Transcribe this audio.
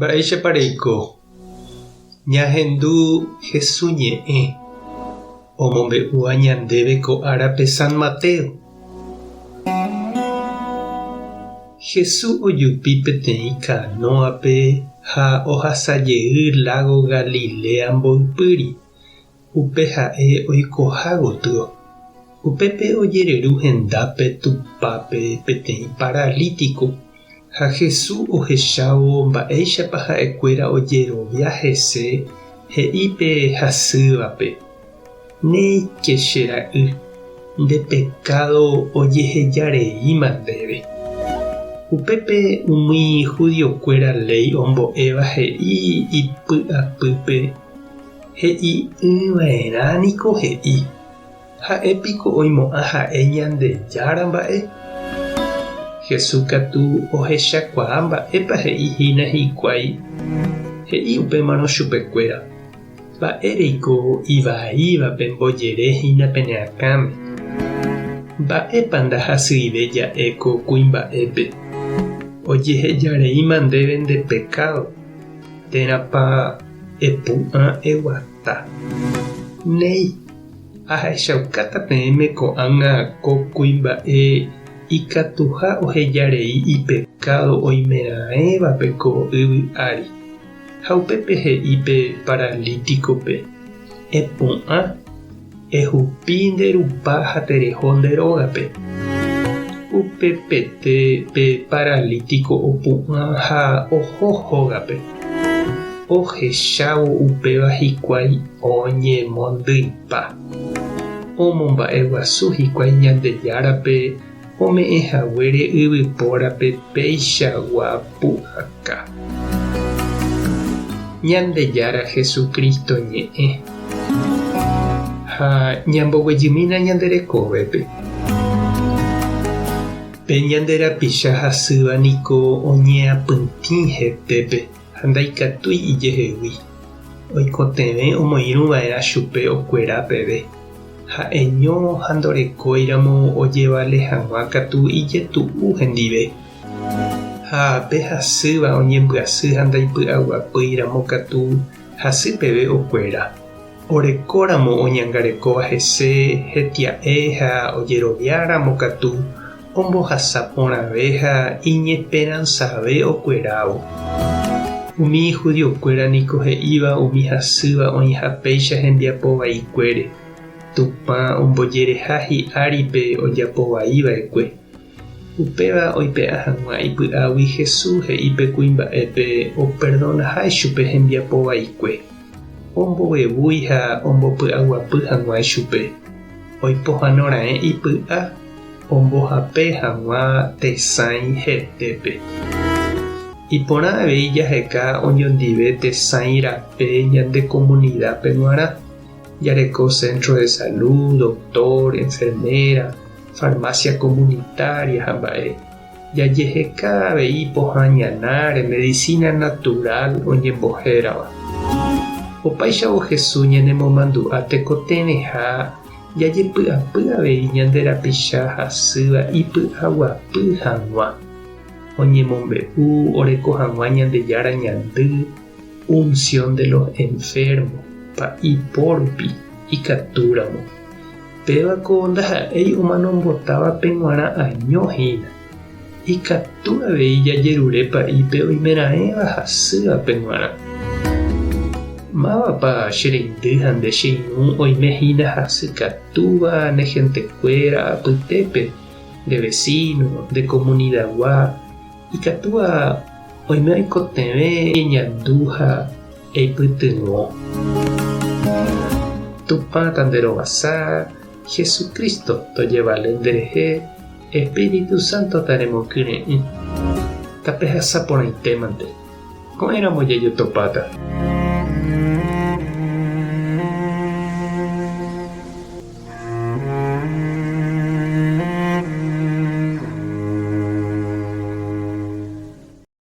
Mba'éichapa reiko? Ñahendu Hesu ñe'ẽ omombe'úva ñandéve ko árape San Mateo. Hesu ojupi peteĩ kanóape ha ohasa jey lágo Galilea mboypýri, upe ha'e oikoha gotyo. Upépe ojereru hendápe tupápe peteĩ paralítiko, ha Jesús ohechávo mba'éichapa ha'ekuéra ojerovia hese, he'i pe hasývape, Néike che ra'y, nde pekádo ojeheja reíma ndéve. Upépe umi judiokuéra léi ombo'éva he'i ipy'apýpe, He'i'ỹva'erã niko he'i, Ha'e piko oimo'ã ha'e Ñandejára mba'e? Jesús katu ohechakuaa mba'épa he'i hína hikuái, he'i upémarõ chupekuéra, Mba'éreiko ivaíva pembojere hína pene akãme? Mba'épa ndahasyive ja'e ko kuimba'épe, Ojehejareíma ndéve nde pekádo, térãpa epu'ã eguata? Néi, ahechaukáta peẽme ko'ág̃a ko kuimba'e ikatuha ohejarei ipekádo oimeraẽvape ko yvy ári. Ha upépe he'i pe paralítikope, Epu'ã, ehupi nde rupa ha tereho nde rógape. Upepete pe paralítiko opu'ã ha oho hógape. Ohechávo upéva hikuái oñemondyipa. Omomba'eguasu hikuái Ñandejárape ome'ẽ haguére yvypórape peichagua pu'aka. Ñandejára Jesucristo ñe'ẽ. Ha ñamboguejymína ñande rekovépe. Pe ñande rapicha hasýva niko oñeapytĩ hetépe ha ndaikatúi ijehegui. Oikotevẽ omoirũ va'erã chupe okuera peve. Ha'eño ha ndorekóiramo ojevale hag̃ua katu ijetu'u hendive. Ha pe hasýva oñembyasy ha ndaipy'aguapýiramo katu hasy peve okuera. Orekóramo oñangarekóva hese hetia'e ha ojeroviáramo katu ombohasa porãve ha iñesperansave okuerávo. Umi judiokuéra niko he'íva umi hasýva oĩha péicha hembiapo vaikuére, Tupã ombojereha hi'ári pe ojapo vai va'ekue. Upéva oipe'a hag̃ua ipy'águi Jesús he'i pe kuimba'épe operdonaha ichupe hembiapo vaikue, ombovevúi ha ombopy'aguapy hag̃ua ichupe, oipohãno raẽ ipy'a ombohape hag̃ua tesãi hetépe. Iporã avei jaheka oñondive tesãi rape ñande komunidápe g̃uarã, jareko centro de salud, doctor, enfermera, farmacia comunitaria ha mba'e. Jajeheka avei pohã ñanáre medicina natural oñembohérava. Opáichavo Jesús ñanemomandu'a tekotevẽha jajepy'apy avei ñande rapicha hasýva ipy'aguapy hag̃ua, oñemombe'u oreko hag̃ua Ñandejára ñandy, unción de los enfermos, pa'i po rupi, ikatúramo. Péva ko ndaha'éi omanombotávape g̃uarã año hína. Ikatu avei jajerure pa'ípe oimeraẽva hasývape g̃uarã. Mávapa che reindy ha nde che irũ oime hína hasykatúva ne hentekuéra apytépe, nde vesíno, nde komunidagua, ikatúva oime oikotevẽ eñandu ha Eipytyvõ. Tupã tanderovasa, Jesucristo tojevale nderehe, Espíritu Santo taremokyre'ỹ. Tapehasa porãitémante. Ko'ẽramo jajotopáta.